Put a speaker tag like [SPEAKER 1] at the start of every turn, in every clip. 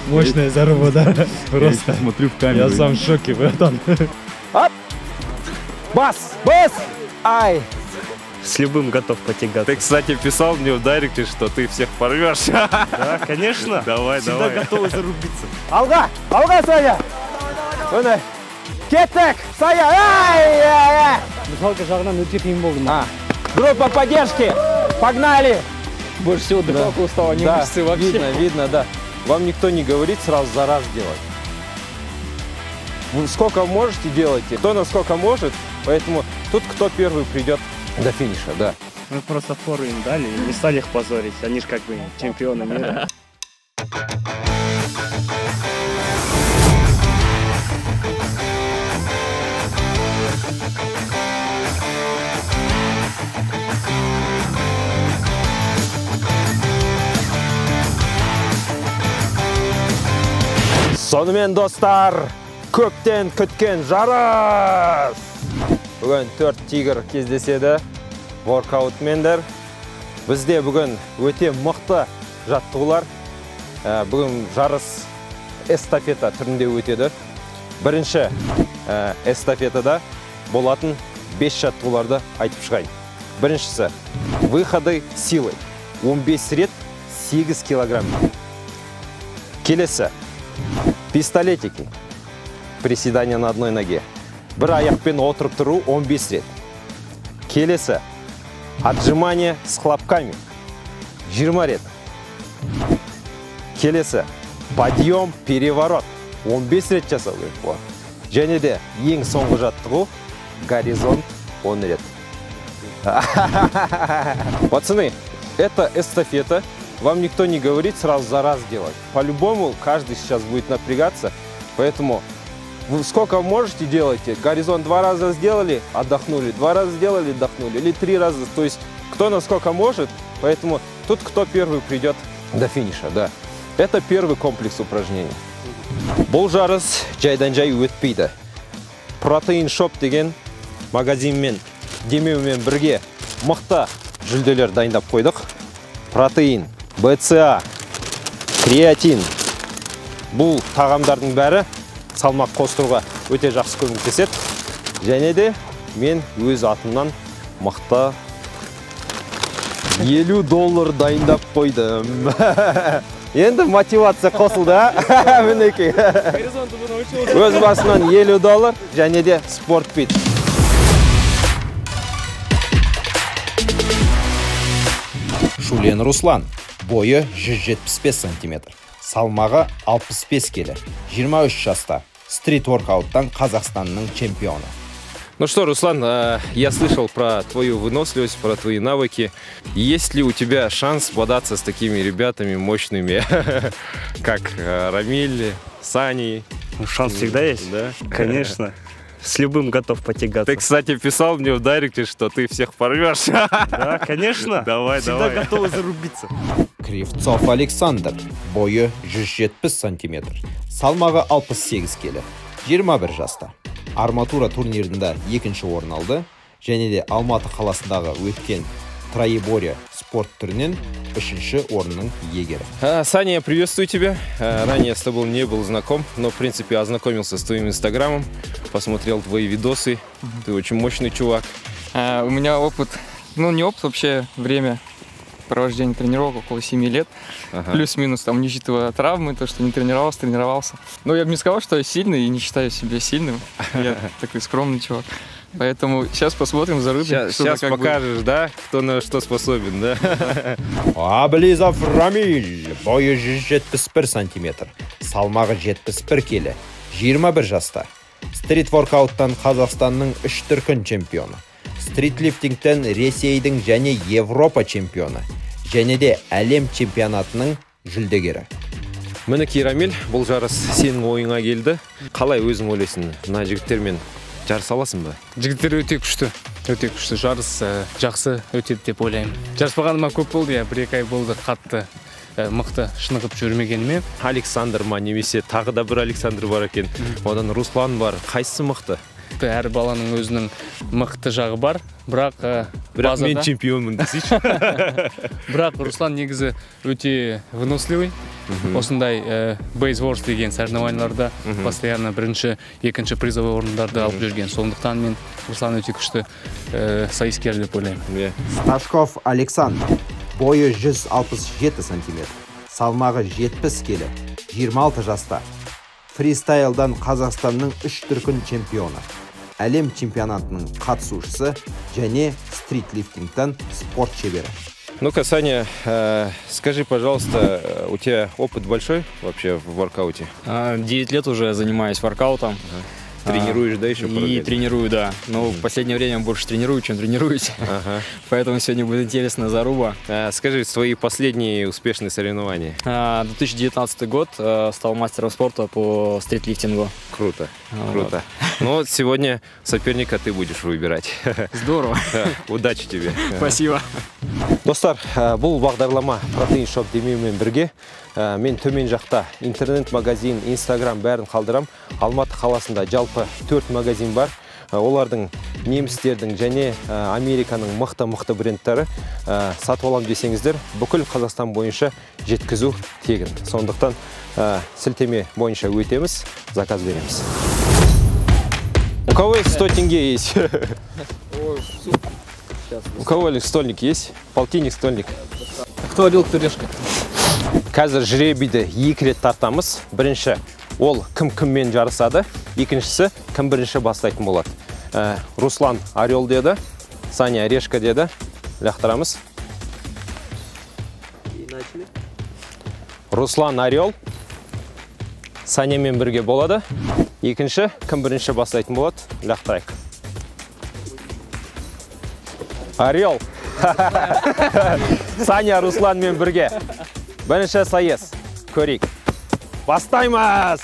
[SPEAKER 1] Мощная заруба, да? Просто.
[SPEAKER 2] Я смотрю в камеру.
[SPEAKER 1] Я сам в шоке, братан.
[SPEAKER 3] Оп! Бас! Бас! Ай!
[SPEAKER 4] С любым готов потягаться.
[SPEAKER 5] Ты, кстати, писал мне в директе, что ты всех порвешь.
[SPEAKER 4] Да, конечно.
[SPEAKER 5] Давай,
[SPEAKER 4] всегда
[SPEAKER 5] давай.
[SPEAKER 4] Готовы зарубиться.
[SPEAKER 3] Алға! Алға, Саня! Міне. Кеттік! Саня! Ай! Ай! Ай!
[SPEAKER 6] Дыхалка жағынан өте қиын болды.
[SPEAKER 3] Группа поддержки! Погнали!
[SPEAKER 6] Больше всего дыхалка устала, не
[SPEAKER 3] да,
[SPEAKER 6] мышцы вообще.
[SPEAKER 3] Видно, видно, да. Вам никто не говорит сразу за раз делать. Вы сколько можете, делайте. Кто насколько может, поэтому тут кто первый придет до финиша, да.
[SPEAKER 4] Мы просто фору им дали и не стали их позорить. Они же как бы чемпионы мира.
[SPEAKER 3] Сонымен, достар, көптен күткен жарыс! Бүгін 4 тигр кездеседі, воркаутмендер. Бізде бүгін өте мықты жаттығулар. Бүгін жарыс эстафета түрінде өтеді. Бірінші эстафетада болатын 5 жаттығуларды айтып шығайын. Біріншісі, выходы силой. 15 рет 8 килограмм. Келесі, пистолетики. Приседание на одной ноге. Бір аяқпен отырып тұру 15 рет. Келесі, отжимание с хлопками 20 рет. Келесі, подъем, переворот 15 рет жасау керек болады. Және де ең соңғы жаттығу горизонт 10 рет. Пацаны, это эстафета. Вам никто не говорит сразу за раз делать. По-любому каждый сейчас будет напрягаться, поэтому вы сколько можете делайте. Горизонт 2 раза сделали, отдохнули, 2 раза сделали, отдохнули, или 3 раза. То есть кто насколько может, поэтому тут кто первый придет до финиша, да. Это первый комплекс упражнений. Бұл жарыс жайдан-жай өтпейді. Протеин Shop деген магазинмен, демеумен бірге мықты жүлделер дайындап қойдық. Протеин, БЦА, креатин. Бұл тағамдардың бәрі салмақ қостыруға өте жақсы көмектеседі. Және де мен өз атымнан мықты $50 дайындап қойдым. Енді мотивация қосылды, а? Мінекей. Өз басынан $50 және де спортпит.
[SPEAKER 7] Шулен Руслан, бойы 175 сантиметр, салмағы 65 келі, 23 жаста, стрит-воркауттан Қазақстанның чемпионы.
[SPEAKER 3] Ну что, Руслан, я слышал про твою выносливость, про твои навыки. Есть ли у тебя шанс бодаться с такими ребятами мощными, как Рамиль, Сани?
[SPEAKER 4] Шанс всегда есть,
[SPEAKER 5] да?
[SPEAKER 4] Конечно. С любым готов потягаться.
[SPEAKER 5] Ты, кстати, писал мне в директе, что ты всех порвешь.
[SPEAKER 4] Да, конечно.
[SPEAKER 5] Давай,
[SPEAKER 4] всегда
[SPEAKER 5] давай.
[SPEAKER 4] Готовы зарубиться.
[SPEAKER 7] Кривцов Александр, бойы 170 сантиметр, салмағы 68 келі, 21 жаста. Арматура турнирінде екінші орын алды, және де Алматы қаласындағы өткен троеборье спорт түрінен үшінші орынның иегері.
[SPEAKER 3] Саня, я приветствую тебя. Ранее я с тобой не был знаком, но, в принципе, ознакомился с твоим инстаграмом, посмотрел твои видосы. Ты очень мощный чувак.
[SPEAKER 6] У меня опыт, ну не опыт, вообще время провождения тренировок около 7 лет.
[SPEAKER 3] Ага.
[SPEAKER 6] Плюс-минус, там, не учитывая травмы, то, что не тренировался, тренировался. Но я бы не сказал, что я сильный и не считаю себя сильным. Я такой скромный чувак. Поэтому сейчас посмотрим, зарубим.
[SPEAKER 3] Сейчас покажешь, да, кто на что способен, да?
[SPEAKER 7] Аблизов Рамиль, бойы 171 сантиметр, салмағы 71 келі, 21 жаста. Стрит-воркауттан Қазақстанның 3 дүркін чемпионы, стритлифтингтен Ресейдің және Европа чемпионы, және де әлем чемпионатының жүлдегері.
[SPEAKER 3] Мінекей, Рамиль, бұл жарыс сенің ойыңа келді. Қалай өзің ойлайсың, мына жігіттермен жарыса аласың ба?
[SPEAKER 8] Жігіттер өте күшті, өте күшті. Жарыс жақсы өтеді деп ойлаймын. Жарыспағаныма көп болды, иә, 1-2 ай болды қатты мықты шынығып жүрмегеніме.
[SPEAKER 3] Александр ма, немесе тағы да бір Александр бар екен, одан Руслан бар. Қайсысы мықты?
[SPEAKER 8] Әр баланың өзінің мықты жағы бар, бірақ
[SPEAKER 3] бірақ мен чемпионмын десейші.
[SPEAKER 8] Бірақ Руслан негізі өте выносливый. Осындай Base Wars деген соревнованияларда постоянно бірінші, екінші призовой орындарды алып жүрген. Сондықтан мен Руслан өте күшті сайыскер деп ойлаймын.
[SPEAKER 7] Сташков Александр, бойы 167 сантиметр, салмағы 70 келі, 26 жаста. Фристайлдан Қазақстанның 3 дүркін чемпионы, әлем чемпионатының қатысушысы және стритлифтингтан спорт шебері.
[SPEAKER 3] Ну-ка, Саня, скажи, пожалуйста, у тебя опыт большой вообще в воркауте?
[SPEAKER 2] 9 лет уже занимаюсь воркаутом.
[SPEAKER 3] Тренируешь, да, еще?
[SPEAKER 2] И тренирую, да. Но в последнее время больше тренирую, чем тренируюсь. Поэтому сегодня будет интересная заруба.
[SPEAKER 3] Скажи, свои последние успешные соревнования.
[SPEAKER 2] 2019 год, стал мастером спорта по стритлифтингу.
[SPEAKER 3] Круто, круто. Ну вот сегодня соперника ты будешь выбирать.
[SPEAKER 2] Здорово.
[SPEAKER 3] Удачи тебе.
[SPEAKER 2] Спасибо.
[SPEAKER 3] Достар, бұл бағдарлама Protein Shop демеумен бірге. Мен төмен жақта интернет-магазин, Инстаграм бәрін қалдырам. Алматы қаласында жалпы 4 магазин бар. Олардың немістердің және Американың мықты-мықты брендтері сатып алам десеңіздер, бүкіл Қазақстан бойынша жеткізу тегін. Сондықтан сілтеме бойынша өтеміз, заказ береміз. У кого есть 100 тенге есть? У кого ли стольник есть? Полтинник, стольник.
[SPEAKER 6] Кто орел, кто решка?
[SPEAKER 3] Қазір жребийді 2 рет тартамыз. Бірінші, ол кім кіммен жарысады. Екіншісі, кім бірінші бастайтын болады. Руслан орел деді, Саня решка деді. Лақтырамыз. Руслан орел, Санямен бірге болады. Екінші, кім бірінші бастайтын болады, лақтырайық. Орел. Саня Русланмен бірге. Бірінші сайыс. Көрейік. Бастаймыз!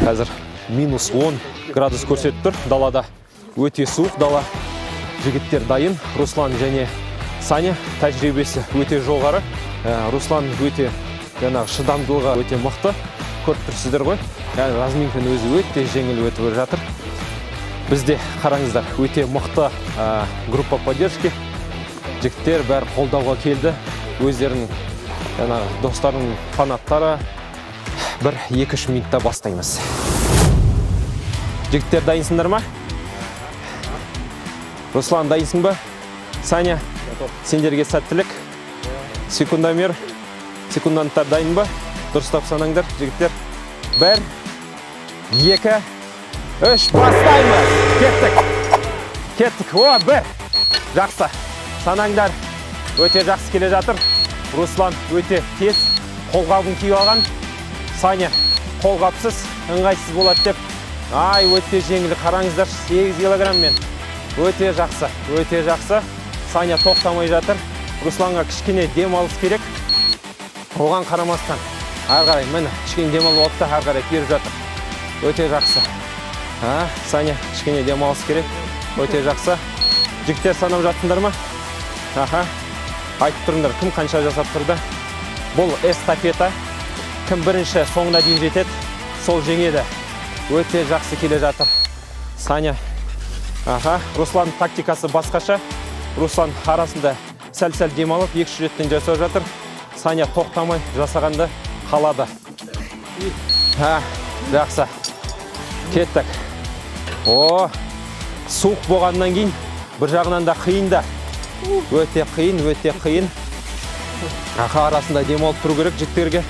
[SPEAKER 3] Қазір минус 10 градус көрсетіп тұр далада. Өте суық дала. Жігіттер дайын. Руслан және Саня тәжірибесі өте жоғары. Руслан өте жаңағы шыдамдылығы өте мықты. Көріп тұрсыздар ғой. Яғни разминканың өзі өте жеңіл өтіп жатыр. Бізде қараңыздар, өте мықты группа поддержки. Жігіттер бәрі қолдауға келді. Өздерінің жаңағы достарының фанаттары. 1-2-3 минутта бастаймыз. Жігіттер дайынсыңдар ма? Руслан, дайынсың ба? Саня, сендерге сәттілік. Секундомер, секунданттар дайын ба? Дұрыстап санаңдар, жігіттер. 1, 2, 3, бастаймыз. Кеттік. Кеттік. О, 1. Жақсы. Санаңдар. Өте жақсы келе жатыр. Руслан өте тез қолғабын киіп алған. Саня қолғапсыз, ыңғайсыз болады деп. Ай, өте жеңіл, қараңыздар, 8 килограмммен. Өте жақсы, өте жақсы. Саня тоқтамай жатыр. Русланға кішкене демалыс керек. Оған қарамастан ары қарай, міне, кішкене демалып алды да ары қарай беріп жатыр. Өте жақсы. Саня, кішкене демалыс керек. Өте жақсы. Жігіттер санап жатсыңдар ма? Аха. Айтып тұрыңдар, кім қанша жасап тұрды? Бұл эстафета. Кім бірінші соңына дейін жетеді, сол жеңеді. Өте жақсы келе жатыр. Саня. Аха. Руслан тактикасы басқаша. Руслан арасында сәл-сәл демалып, 2-3 реттен жасап жатыр. Саня тоқтамай жасағанды қалады. Жақсы. Кеттік. О, суық болғаннан кейін бір жағынан да қиын да. Өте қиын, өте қиын. Аха, арасында демалып тұру керек жігіттерге.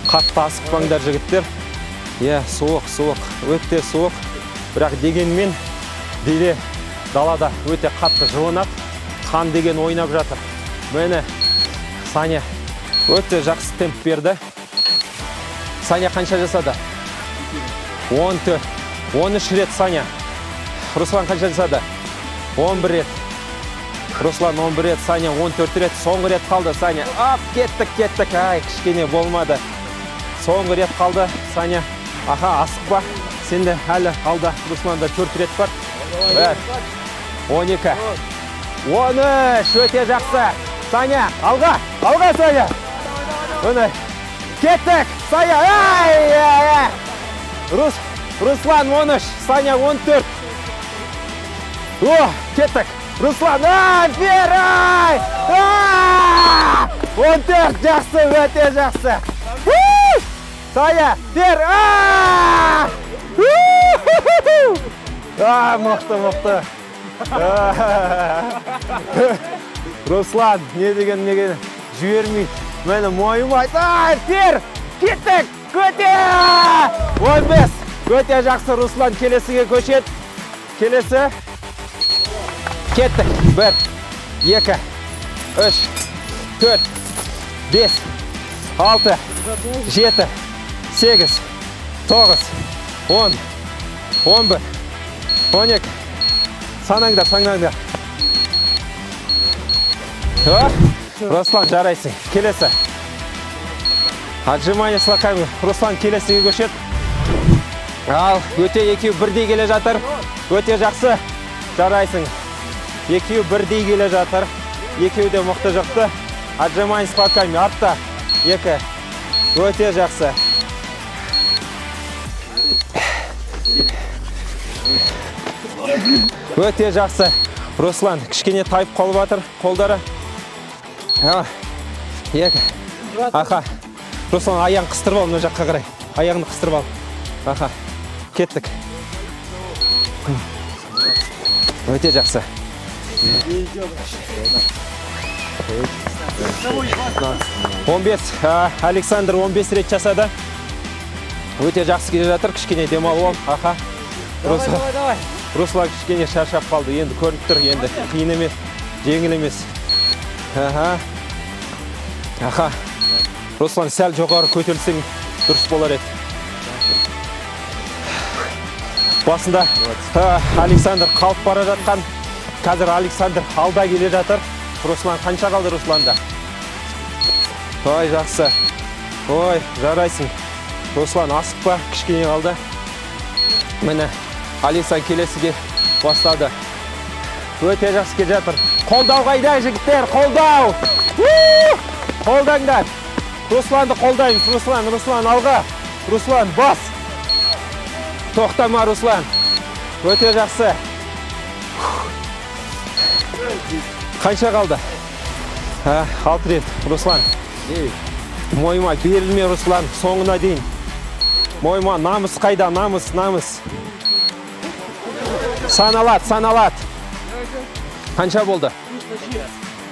[SPEAKER 3] Қатты асықпаңдар, жігіттер. Иә, суық, суық, өте суық. Бірақ дегенмен дене далада өте қатты жылынады. Қан деген ойнап жатыр. Міне, Саня өте жақсы темп берді. Саня қанша жасады? 14, 13 рет Саня. Руслан қанша жасады? 11 рет. Руслан 11 рет, Саня 14 рет. Соңғы рет қалды Саня. Ап, кеттік, кеттік. Ай, кішкене болмады. Соңғы рет қалды Саня. Аха, асықпа. Сенде әлі алда Русланда 4 рет бар. 1, 12, 13, өте жақсы. Саня, алға, алға, Саня. Міне, кеттік, Саня, ай, ай, ай. Руслан 13, Саня 14. О, кеттік. Руслан, ай, бер, ай! 14, жақсы, өте жақсы. Саня, бер, а! Мықты, мықты. Руслан, не деген, не жібермейді. Мені мойымайды. Ай, бер, кеттік, өте! 15, өте жақсы, Руслан келесіге көшеді. Келесі. Кеттік. 1, 2, 3, 4, 5, 6, 7, 8, 9, 10, 11, 12. Санаңдар, санаңдар. Руслан, жарайсың. Келесі. Отжимание с локами. Руслан келесіге көшеді. Ал, өте екеу бірдей келе жатыр. Өте жақсы. Жарайсың. Екеуі бірдей келе жатыр. Екеуі де мықты жықты. Отжимание с локами. Артта. 2. Өте жақсы. Өте жақсы. Руслан кішкене тайып қалып жатыр қолдары. 2. Аха. Руслан, аяғын қыстырып ал мына жаққа қарай. Аяғын қыстырып ал. Аха. Кеттік. Өте жақсы. 15. Александр 15 рет жасады. Өте жақсы келе жатыр. Кішкене демалып ал. Аха. Руслан кішкене шаршап қалды. Енді көрініп тұр. Енді қиын емес, жеңіл емес. Аха. Аха. Руслан, сәл жоғары көтерілсең дұрыс болар еді. Басында Александр қалып бара жатқан. Қазір Александр алда келе жатыр. Руслан, қанша қалды Русланда? Ой, жақсы. Ой, жарайсың. Руслан, асықпа, кішкене қалды. Міне, Александр келесіге бастады. Өте жақсы келе жатыр. Қолдау қайда, жігіттер? Қолдау! Қолдаңдар. Русланды қолдаймыз. Руслан, Руслан, алға. Руслан, бас. Тоқтама, Руслан. Өте жақсы. Қанша қалды? 6 рет, Руслан. Мойыма берілме, Руслан, соңына дейін. Мойыма, намыс қайда, намыс, намыс. Саналады, саналады. Қанша болды?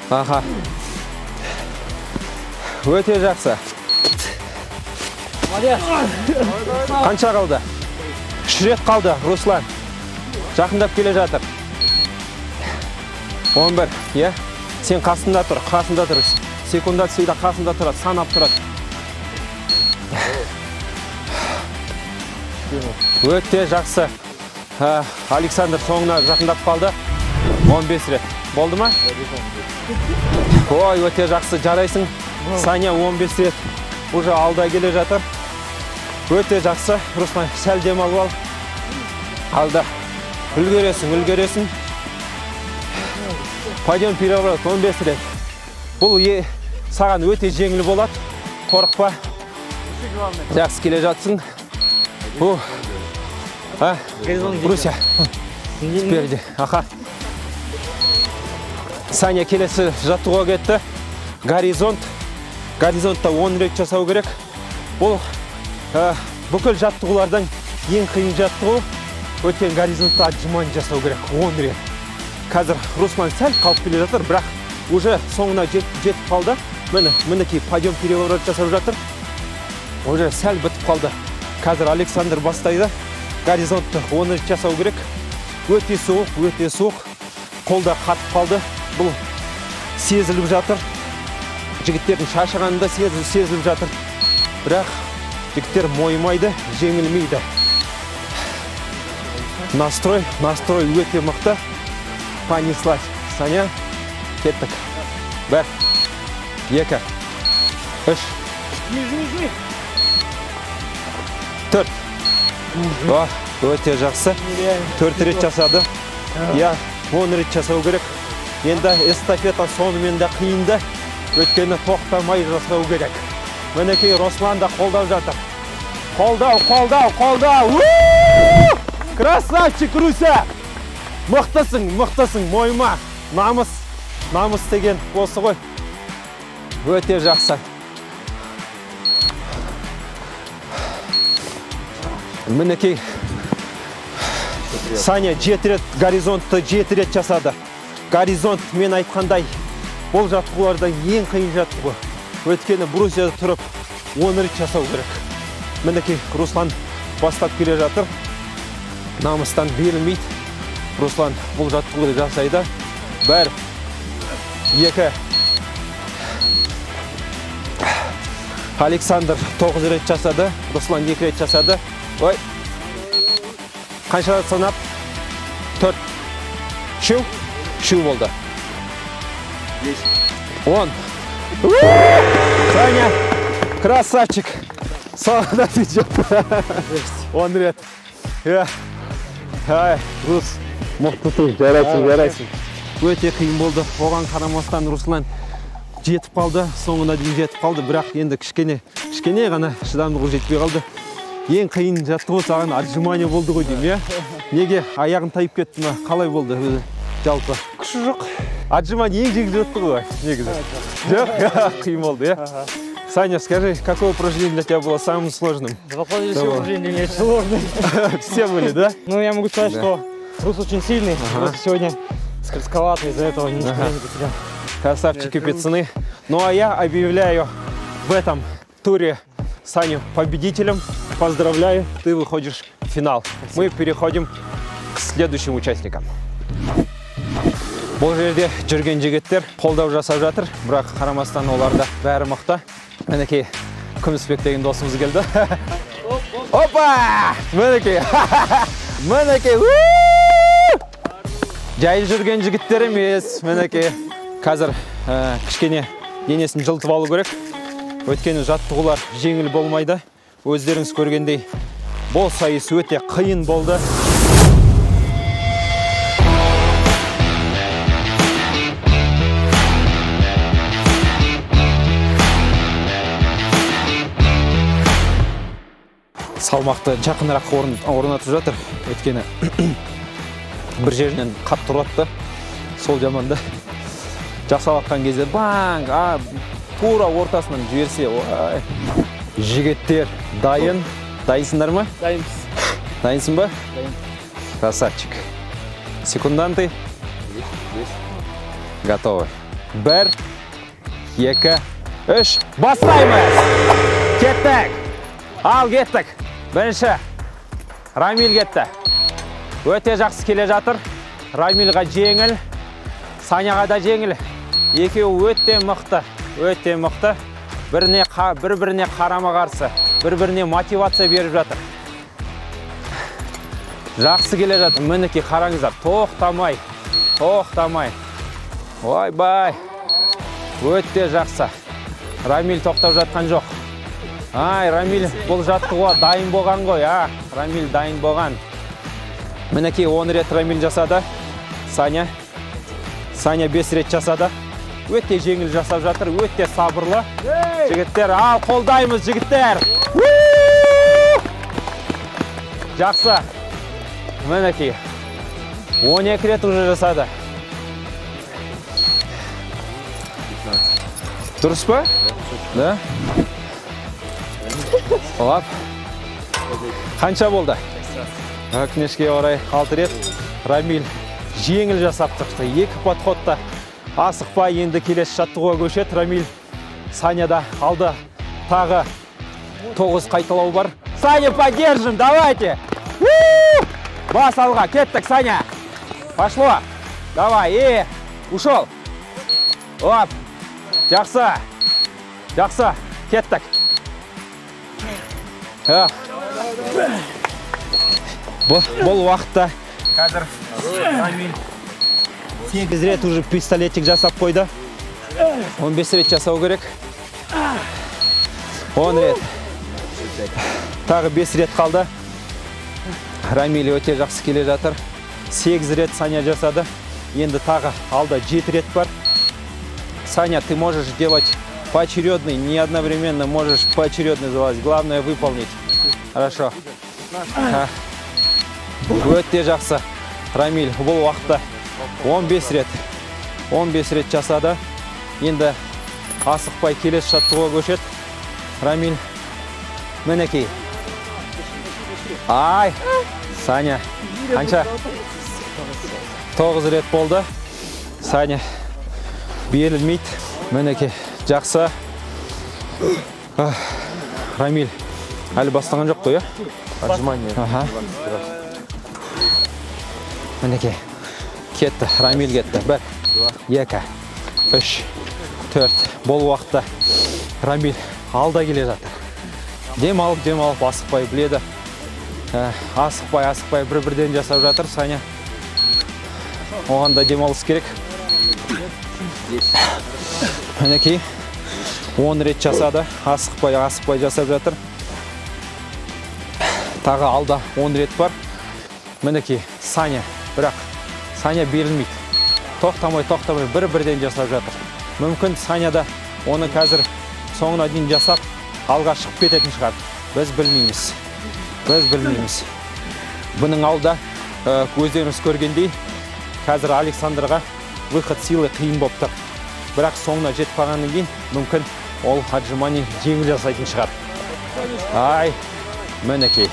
[SPEAKER 3] Аха. Өте жақсы. Қанша қалды? 3 рет қалды, Руслан. Жақындап келе жатыр. 11, иә? Сен қасында тұр, қасында тұр. Секундат всегда қасында тұрады, санап тұрады. Өте жақсы. Александр соңына жақындап қалды. 15 рет. Болды ма? Ой, өте жақсы, жарайсың. Саня 15 рет уже алда келе жатыр. Өте жақсы. Руслан, сәл демалып ал. Алда. Үлгересің, үлгересің. Пойдем переворот 15 рет. Бұл саған өте жеңіл болады. Қорықпа. Жақсы келе жатсың. Руся. Спереди. Аха. Саня келесі жаттығуға кетті. Горизонт. Горизонтта 10 рет жасау керек. Бұл бүкіл жаттығулардан ең қиын жаттығу. Өткен горизонтта отжимание жасау керек 10 рет. Қазір Руслан сәл қалып келе жатыр, бірақ уже соңына жетіп қалды. Міне, мінекей подъем переворот жасап жатыр. Уже сәл бітіп қалды. Қазір Александр бастайды. Горизонтты 10 рет жасау керек. Өте суық, өте суық. Қолда қатып қалды. Бұл сезіліп жатыр. Жігіттердің шаршағаны да сезіліп жатыр. Бірақ жігіттер мойымайды, жеңілмейді. Настрой, настрой өте мықты. Понеслась. Саня, кеттік. 1, 2, 3, 4. Өте жақсы. 4 рет жасады. Я 10 рет жасау керек. Енді эстафета сонымен де қиынды. Өйткені тоқтамай жасау керек. Мінекей Руслан да қолдап жатыр. Қолдау, қолдау, қолдау! Красавчик, Руся! Мықтысың, мықтысың, мойыма. Намыс, намыс деген осы ғой. Өте жақсы. Мінекей Саня 7 рет горизонтты 7 рет жасады. Горизонт, мен айтқандай, бұл жаттығулардан ең қиын жаттығу. Өйткені брусьяда тұрып 10 рет жасау керек. Мінекей Руслан бастап келе жатыр. Намыстан берілмейді. Руслан бұл жаттығуды жасайды. 1, 2. Александр 9 рет жасады. Руслан 2 рет жасады. Ой. Қанша санап? 4. 3. 3 болды. 10. Саня, красавчик. Соңына дейін. 10 рет. Ай, Рус, мықтысың, жарайсың, жарайсың. Өте қиын болды. Оған қарамастан Руслан жетіп қалды, соңына дейін жетіп қалды, бірақ енді кішкене ғана шыдамдығы жетпей қалды. Ең қиын жаттығу саған отжимание болды ғой деймін, иә? Неге аяғын тайып кетті ма? Қалай болды өзі жалпы? Күші жоқ. Отжимание ең жеңіл жаттығу ғой негізі. Жоқ, қиын болды, иә? Саня, скажи, какое упражнение для тебя было самым сложным?
[SPEAKER 9] Да, все упражнения для меня сложные.
[SPEAKER 3] Все были, да?
[SPEAKER 9] Ну, я могу сказать, что Рус очень сильный, просто сегодня скользковатый, из-за этого ничего не потерял.
[SPEAKER 3] Красавчики, пацаны. Ну, а я объявляю в этом туре Саню победителем. Поздравляю, ты выходишь в финал. Спасибо. Мы переходим к следующим участникам. Бұл жерде жүрген жігіттер қолдау жасап жатыр, бірақ қарамастан оларда бәрі мықты. Мінекей Күмісбек деген досымыз келді. Опа! Мінекей! Мінекей! Жай жүрген жігіттер емес, мінекей. Қазір кішкене денесін жылытып алу керек. Өйткені жаттығулар жеңіл болмайды. Өздеріңіз көргендей, бұл сайыс өте қиын болды. Салмақты жақынырақ орнатып жатыр. Өйткені бір жерінен қатты ұрады, сол жаманды. Жасап атқан кезде банг, тура ортасынан жіберсе, ой. Жігіттер дайын. Дайынсыңдар ма?
[SPEAKER 9] Дайынбыз.
[SPEAKER 3] Дайынсың ба?
[SPEAKER 9] Дайын.
[SPEAKER 3] Красавчик. Секунданты? Готовы. 1, 2, 3. Бастаймыз! Кеттік! Ал кеттік. Бірінші Рамиль кетті. Өте жақсы келе жатыр. Рамильға жеңіл, Саняға да жеңіл. Екеуі өте мықты, өте мықты. Бір-біріне қарама-қарсы, бір-біріне мотивация беріп жатыр. Жақсы келе жатыр. Мінекей қараңыздар, тоқтамай, тоқтамай. Ойбай. Өте жақсы. Рамиль тоқтап жатқан жоқ. Ай, Рамиль бұл жаттығуға дайын болған ғой, а? Рамиль дайын болған. Мінекей 10 рет Рамиль жасады. Саня. Саня 5 рет жасады. Өте жеңіл жасап жатыр, өте сабырлы. Жігіттер, ал қолдаймыз, жігіттер. Жақсы. Мінекей 12 рет уже жасады. Дұрыс па? Да. Оп. Қанша болды? Өкінішке орай 6 рет. Рамиль жеңіл жасап шықты. 2 подходта асықпай енді келесі жаттығуға көшеді. Рамиль Саняда алды. Тағы 9 қайталау бар. Саня, поддержим, давайте! Бас алға, кеттік, Саня! Пошло! Давай, и ушел! Оп! Жақсы! Жақсы, кеттік! Бұл уақытта қазір Рамиль 8 рет уже пистолетик жасап қойды. 15 рет жасау керек. 10 рет. Тағы 5 рет қалды. Рамиль өте жақсы келе жатыр. 8 рет Саня жасады.
[SPEAKER 7] Енді тағы алда 7 рет бар. Саня, ты можешь делать поочередный, не одновременно, можешь поочередно залазить. Главное выполнить. Хорошо. Өте жақсы. Рамиль бұл уақытта 15 рет. 15 рет жасады. Енді асықпай келесі жаттығуға көшеді. Рамиль, мінекей. Ай, Саня, қанша? 9 рет болды. Саня берілмейді. Мінекей, жақсы. Рамиль әлі бастаған жоқ қой, иә?
[SPEAKER 3] Отжимание.
[SPEAKER 7] Аха. Мінекей, кетті, Рамиль кетті. 1, 2, 3, 4. Бұл уақытта Рамиль алда келе жатыр. Демалып, демалып, асықпай біледі. Асықпай, асықпай бір-бірден жасап жатыр Саня. Оған да демалыс керек. Мінекей, 10 рет жасады. Асықпай, асықпай жасап жатыр. Тағы алда 10 рет бар. Мінекей, Саня, бірақ Саня берілмейді. Тоқтамай, тоқтамай бір-бірден жасап жатыр. Мүмкін Саня да оны қазір соңына дейін жасап, алға шығып кететін шығар. Біз білмейміз. Біз білмейміз. Бұның алда өздеріңіз көргендей, қазір Александрға выход силы қиын болып тұр. Бірақ соңына жетіп қалғаннан кейін мүмкін ол отжимание жеңіл жасайтын шығар. Ай, мінекей.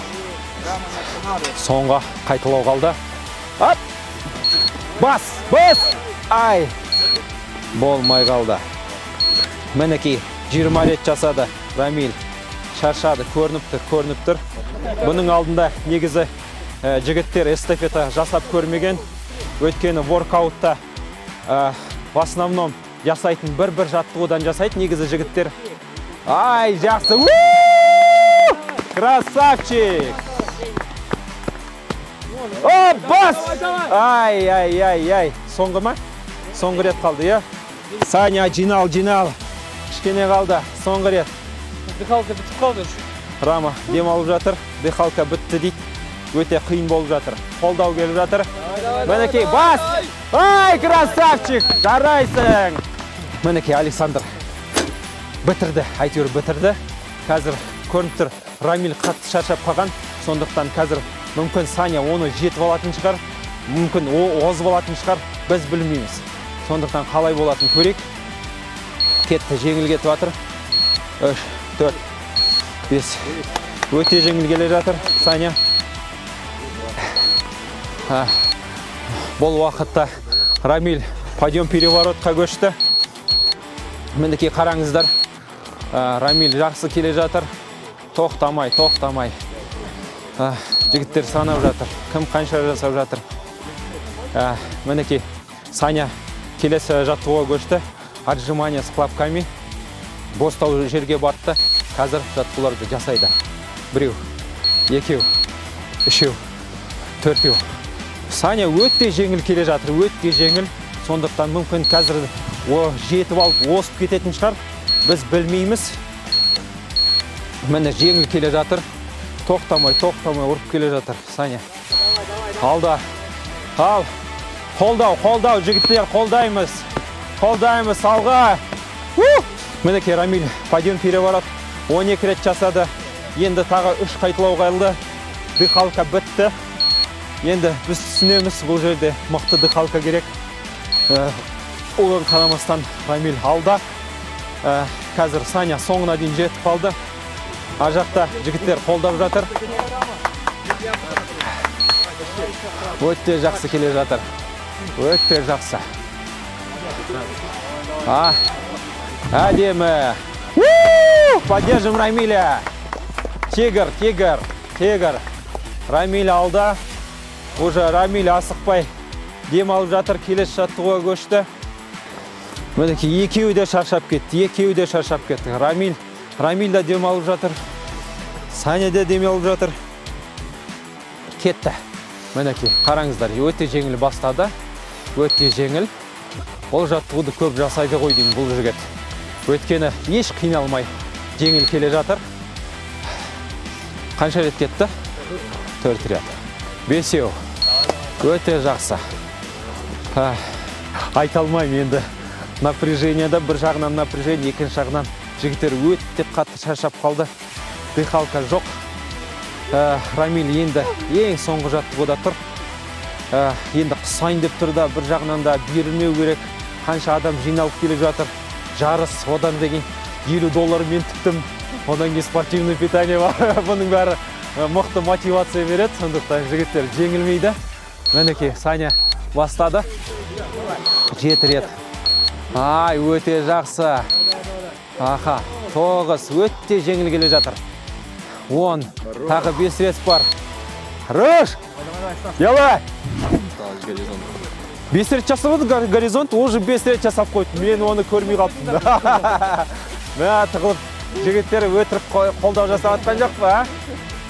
[SPEAKER 7] Соңға қайталау қалды. Ап! Бас, бас! Ай! Болмай қалды. Мінекей, 20 рет жасады Рамиль. Шаршады, көрініп тұр, көрініп тұр. Бұның алдында негізі жігіттер эстафета жасап көрмеген. Өйткені воркаутта в основном жасайтын бір-бір жаттығудан жасайды негізі жігіттер. Ай, жақсы! Красавчик! О, бас! Ай, ай, ай, ай. Соңғы ма? Соңғы рет қалды, иә? Саня, жинал, жинал. Кішкене қалды, соңғы рет.
[SPEAKER 6] Дыхалка бітіп қалды.
[SPEAKER 7] Рама демалып жатыр, дыхалка бітті дейді. Өте қиын болып жатыр. Қолдау келіп жатыр. Мінекей, бас! Ай, красавчик! Жарайсың! Мінекей, Александр бітірді, әйтеуір бітірді. Қазір көрініп тұр, Рамиль қатты шаршап қалған. Сондықтан қазір мүмкін Саня оны жетіп алатын шығар, мүмкін озып алатын шығар, біз білмейміз. Сондықтан қалай болатын көрейік. Кетті, жеңіл кетіп жатыр. 3, 4, 5. Өте жеңіл келе жатыр Саня. Бұл уақытта Рамиль подъем переворотқа көшті. Мінекей қараңыздар, Рамиль жақсы келе жатыр. Тоқтамай, тоқтамай. Жігіттер санап жатыр. Кім қанша жасап жатыр. Мінекей Саня келесі жаттығуға көшті. Отжимание с хлопками. Бостау жерге батты. Қазір жаттығуларды жасайды. 1, 2, 3, 4. Саня өте жеңіл келе жатыр, өте жеңіл. Сондықтан мүмкін қазір жетіп алып озып кететін шығар. Біз білмейміз. Міне жеңіл келе жатыр. Тоқтамай, тоқтамай ұрып келе жатыр Саня. Алда. Ал. Қолдау, қолдау, жігіттер, қолдаймыз. Қолдаймыз, алға. Мінекей Рамиль подъем переворот 12 рет жасады. Енді тағы 3 қайталау қалды. Дыхалка бітті. Енді біз түсінеміз, бұл жерде мықты дыхалка керек. Оған қарамастан Рамиль алда. Қазір Саня соңына дейін жетіп қалды. Ар жақта жігіттер қолдап жатыр. Өте жақсы келе жатыр. Өте жақсы. Әдемі. Поддержим Рамиля. Тигр, тигр, тигр. Рамиль алда. Уже Рамиль асықпай демалып жатыр, келесі жаттығуға көшті. Мінекей екеуі де шаршап кетті, екеуі де шаршап кетті. Рамиль да демалып жатыр. Саня да демалып жатыр. Кетті. Мінекей, қараңыздар, өте жеңіл бастады. Өте жеңіл. Ол жаттығуды көп жасайды ғой деймін бұл жігіт. Өйткені еш қиналмай жеңіл келе жатыр. Қанша рет кетті? 4 рет. 5. Өте жақсы.
[SPEAKER 3] Айта алмаймын енді. Напряжение да, бір жағынан напряжение, екінші жағынан жігіттер өте қатты шаршап қалды. Дыхалка жоқ. Рамиль енді ең соңғы жаттығуда тұр. Енді құсайын деп тұр да, бір жағынан да берілмеу керек. Қанша адам жиналып келіп жатыр. Жарыс, одан деген 50 доллар мен тіктім. Одан кейін спортивный питание бар. Бұның бәрі мықты мотивация береді. Сондықтан жігіттер жеңілмейді. Мінекей, Саня бастады. 7 рет. Ай, өте жақсы. Аха, 9, өте жеңіл келе жатыр. 10, тағы 5 рет бар. Хорош! Давай! 5 рет жасап горизонт, уже 5 рет жасап қойды. Мен оны көрмей қалыппын. Мә, тығылып, жігіттер өтірік қолдау жасап жатқан жоқ па, а?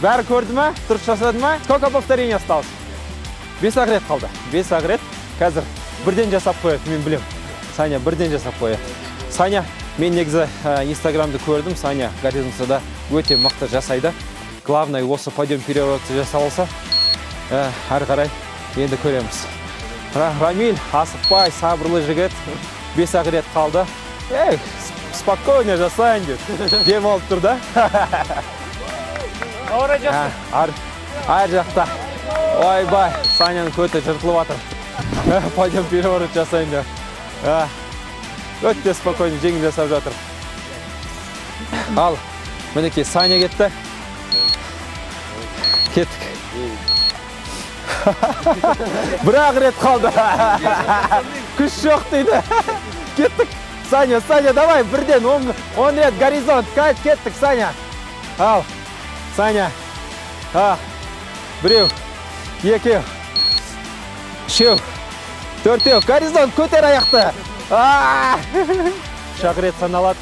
[SPEAKER 3] Бәрі көрді ма? Дұрыс жасады ма? Сколько повторений осталось? 5 рет қалды. 5 рет. Қазір бірден жасап қояды, мен білем. Саня бірден жасап қояды. Саня, мен негізі Инстаграмды көрдім. Саня горизонтта өте мықты жасайды. Главное, осы подъем переворотты жасап алса, әрі қарай енді көреміз. Рамиль асықпай, сабырлы жігіт. 5 рет қалды. Эй, спокойно жасайын деп демалып тұр да. Ар жақта. Ойбай, Саняның көті жыртылып жатыр. Подъем переворот жасайын деп. Өте спокойно, жеңіл жасап жатыр. Ал, мінекей, Саня кетті. Кеттік. Бір-ақ рет қалды. Күш жоқ дейді. Кеттік. Саня, Саня, давай, бірден 10 рет горизонт. Кеттік, Саня. Ал, Саня. Біреу, екеу, үшеу, төртеу. Горизонт, көтер аяқты. Үш рет саналады.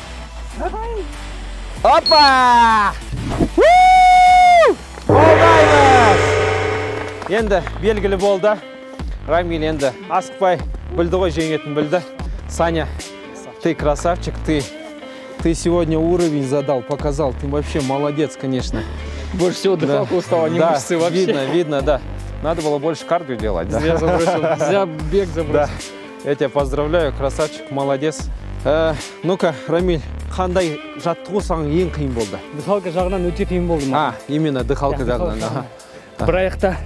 [SPEAKER 3] Опа! Қолдаймыз! Енді белгілі болды. Рамиль енді асықпай білді ғой, жеңетін білді. Саня, ты красавчик, ты сегодня уровень задал, показал. Ты вообще молодец, конечно.
[SPEAKER 6] Больше всего дыхалка устала, не мышцы вообще.
[SPEAKER 3] Видно, видно, да. Надо было больше кардио делать. Да?
[SPEAKER 6] Зря забросил, зря бег забросил.
[SPEAKER 3] Да. Я тебя поздравляю, красавчик, молодец. Ну-ка, Рамиль, қандай жаттығу саған ең қиын болды?
[SPEAKER 9] Дыхалка жағынан өте қиын болды маған.
[SPEAKER 3] А, именно дыхалка жағынан.
[SPEAKER 9] Бір аяқта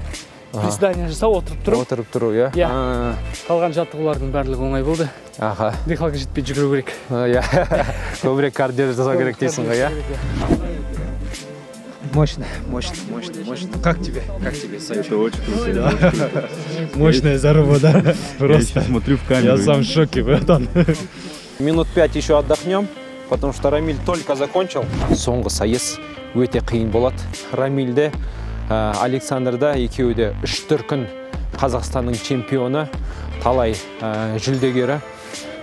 [SPEAKER 9] приседание жасау, отырып тұру.
[SPEAKER 3] Отырып тұру, иә?
[SPEAKER 9] Иә. Қалған жаттығулардың барлығы оңай болды.
[SPEAKER 3] Аха.
[SPEAKER 9] Дыхалка жетпей жүгіру керек.
[SPEAKER 3] Иә. Көбірек кардио жасау керек дейсің ғой, иә?
[SPEAKER 1] Мощно, мощно, мощно, мощно. Как тебе? Как тебе, Саня?
[SPEAKER 5] Это очень круто.
[SPEAKER 1] Мощная заруба, да? Просто.
[SPEAKER 5] Я смотрю в камеру.
[SPEAKER 1] Я сам в шоке, братан.
[SPEAKER 3] Минут 5 еще отдохнем, потому что Рамиль только закончил. Соңғы сайыс өте қиын болады. Рамильде, Александрда екеуі де 3 дүркін Қазақстанның чемпионы, талай жүлдегері.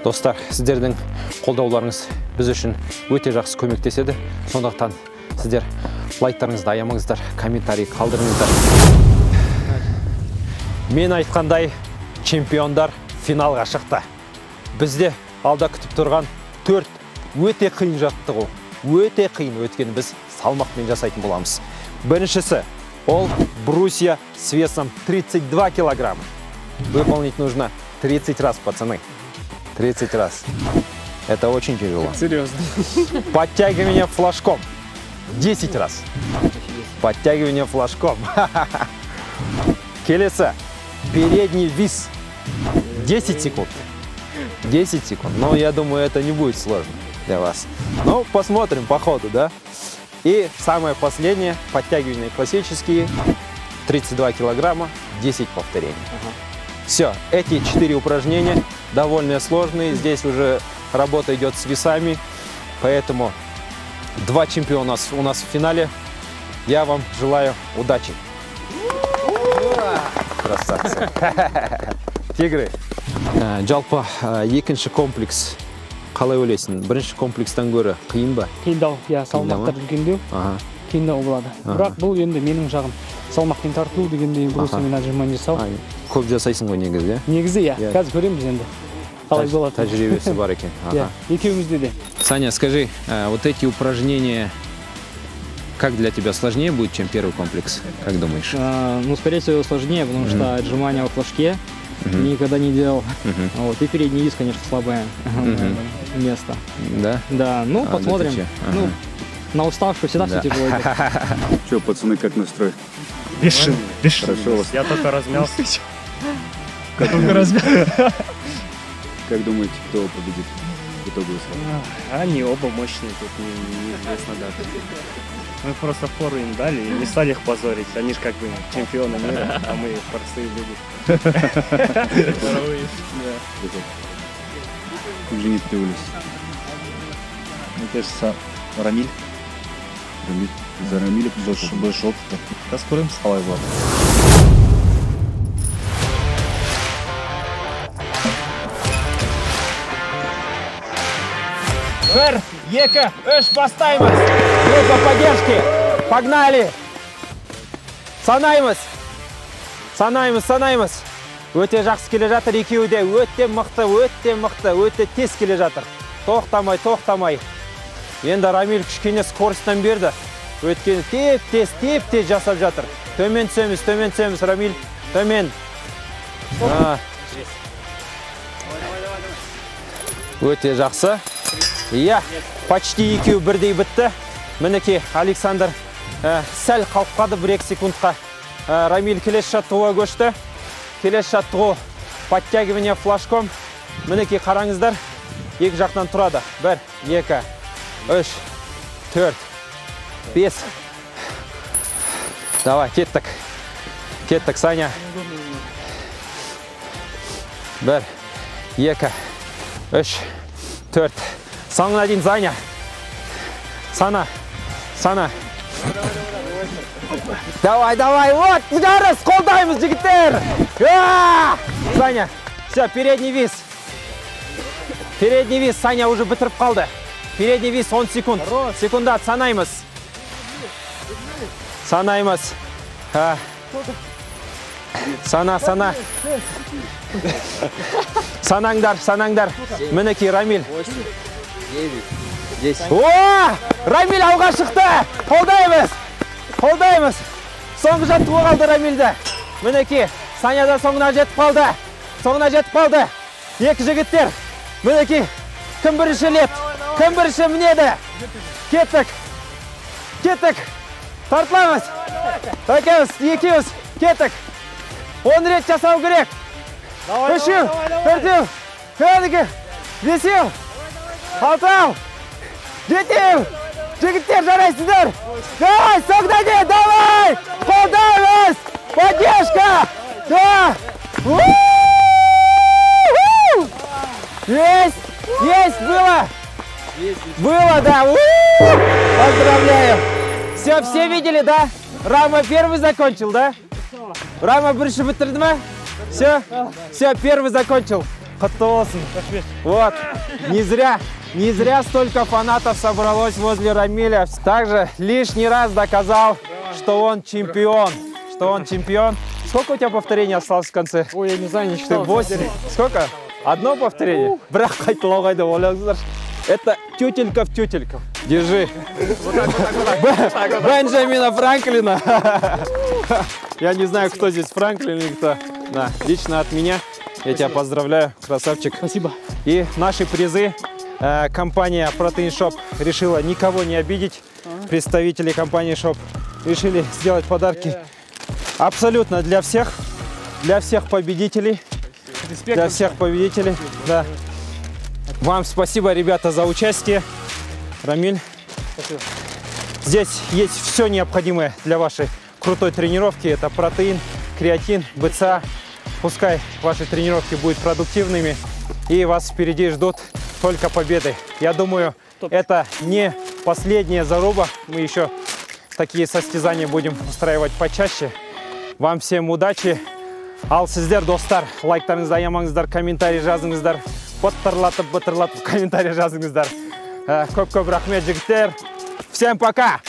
[SPEAKER 3] Достар, сіздердің қолдауларыңыз біз үшін өте жақсы көмектеседі. Сондықтан сіздер лайктарыңызды аямаңыздар, комментарий қалдырыңыздар. Мен айтқандай, чемпиондар финалға шықты. Бізде алда күтіп тұрған 4 өте қиын жаттығу. Өте қиын, өйткені біз салмақпен жасайтын боламыз. Біріншісі, ол брусья с весом 32 килограмма. Выполнить нужно 30 раз, пацаны. 30 раз. Это очень тяжело.
[SPEAKER 6] Серьезно.
[SPEAKER 3] Подтягивание флажком. 10 раз. Подтягивание флажком. Келесі. Передний вис. 10 секунд. 10 секунд. Но я думаю, это не будет сложно для вас. Ну, посмотрим по ходу, да? И самое последнее, подтягивания классические, 32 килограмма, 10 повторений. Все, эти 4 упражнения довольно сложные. Здесь уже работа идет с весами, поэтому 2 чемпиона у нас в финале. Я вам желаю удачи. Красавцы. Тигры. Жалпы, екінші комплекс қалай ойлайсың? Бірінші комплекстен гөрі қиын ба?
[SPEAKER 9] Қиындау, иә, салмақтар үлкендеу. Қиындау болады. Бірақ бұл енді менің жағым. Салмақпен тартылу дегендей, брусьямен отжимание жасау.
[SPEAKER 3] Көп жасайсың ғой негізі, иә?
[SPEAKER 9] Негізі, иә. Қазір көреміз енді. Қалай болады.
[SPEAKER 3] Тәжірибесі бар екен.
[SPEAKER 9] Иә, екеумізде де.
[SPEAKER 3] Саня, скажи, вот эти упражнения как для тебя сложнее будет, чем первый комплекс? Как думаешь?
[SPEAKER 2] Ну, скорее всего, сложнее, потому что отжимания во флажке Никогда не делал. Вот, и передний вис, конечно, слабое место.
[SPEAKER 1] Да?
[SPEAKER 2] Да, ну посмотрим. Ну, на уставшую всегда все тяжело идет.
[SPEAKER 5] Че, пацаны, как настрой?
[SPEAKER 4] Бешеный, бешеный. Я только размялся.
[SPEAKER 5] Только размялся. Как думаете, кто победит в итоге?
[SPEAKER 4] Они оба мощные, тут неизвестно даже. Мы просто фору им дали и не стали их позорить. Они же как бы чемпионы мира, а мы простые люди.
[SPEAKER 5] Как же не требовались?
[SPEAKER 10] Мне кажется, Рамиль.
[SPEAKER 5] Рамиль. За Рамиля больше опыта.
[SPEAKER 10] Сейчас көреміз қалай болады.
[SPEAKER 3] Бір, екі, үш, бастаймыз. Группа поддержки. Погнали. Санаймыз. Санаймыз, санаймыз. Өте жақсы келе жатыр екеуі де. Өте мықты, өте мықты, өте тез келе жатыр. Тоқтамай, тоқтамай. Енді Рамиль кішкене скоростьтан берді. Өйткені теп-тез, теп-тез жасап жатыр. Төмен түсеміз, төмен түсеміз, Рамиль. Төмен. Өте жақсы. Иә, почти екеуі бірдей бітті. Мінекей, Александр сәл қалып қалды 1-2 секундқа. Рамиль келесі жаттығуға көшті. Келесі жаттығу подтягивание флажком. Мінекей, қараңыздар, екі жақтан тұрады. 1, 2, 3, 4, 5. Давай, кеттік. Кеттік, Саня. 1, 2, 3, 4. Соңына дейін, Саня. Сана, сана. Давай, давай, вот, жарыс, қолдаймыз, жігіттер. Саня, все, передний вис. Передний вис, Саня уже бітіріп қалды. Передний вис 10 секунд. Секундат, санаймыз. Санаймыз. Сана, сана. Санаңдар, санаңдар. Мінекей, Рамиль.
[SPEAKER 1] 9, 10.
[SPEAKER 3] О! Рамиль алға шықты! Қолдаймыз! Қолдаймыз! Соңғы жаттығу қалды Рамильді. Мінекей, Саня да соңына жетіп қалды. Соңына жетіп қалды. Екі жігіттер. Мінекей, кім бірінші лет? Кім бірінші мінеді? Кеттік. Кеттік. Тартыламыз. Екеуміз, екеуміз. Кеттік. 10 рет жасау керек. 3, 4, 5, 5, 6, 7. Жігіттер, жарайсыздар. Давай, соңына дейін, давай! Қолдаймыз! Поддержка! Да! Есть! Есть! Было! Было, да! Поздравляю! Все, все видели, да? Рама первый закончил, да? Рама бірінші бітірді ма? Все? Все, первый закончил. Құтты болсын. Вот. Не зря столько фанатов собралось возле Рамиля. Также лишний раз доказал, что он чемпион. Что он чемпион. Сколько у тебя повторений осталось в конце?
[SPEAKER 2] Ой, я не знаю, не считал.
[SPEAKER 3] Ты 8. Сколько? Одно повторение? Бірақ қайталауға деп ойлаңыздар. Это тютелька в тютельку. Держи. Бенджамина Франклина. Я не знаю, кто здесь Франклин или кто. Да, лично от меня. Я тебя поздравляю, красавчик.
[SPEAKER 9] Спасибо.
[SPEAKER 3] И наши призы. Компания Protein Shop решила никого не обидеть. Представители компании Shop решили сделать подарки абсолютно для всех. Для всех победителей. Для всех победителей. Да. Вам спасибо, ребята, за участие. Рамиль.
[SPEAKER 9] Спасибо.
[SPEAKER 3] Здесь есть все необходимое для вашей крутой тренировки. Это протеин, креатин, БЦА. Пускай ваши тренировки будут продуктивными. И вас впереди ждут только победы. Я думаю, это не последняя заруба. Мы еще такие состязания будем устраивать почаще. Вам всем удачи. Ал сіздер, достар, лайктарыңызды аямаңыздар, комментарий жазыңыздар. Бытырлатып, бытырлатып комментарий жазыңыздар. Көп-көп рахмет, жігіттер. Всем пока!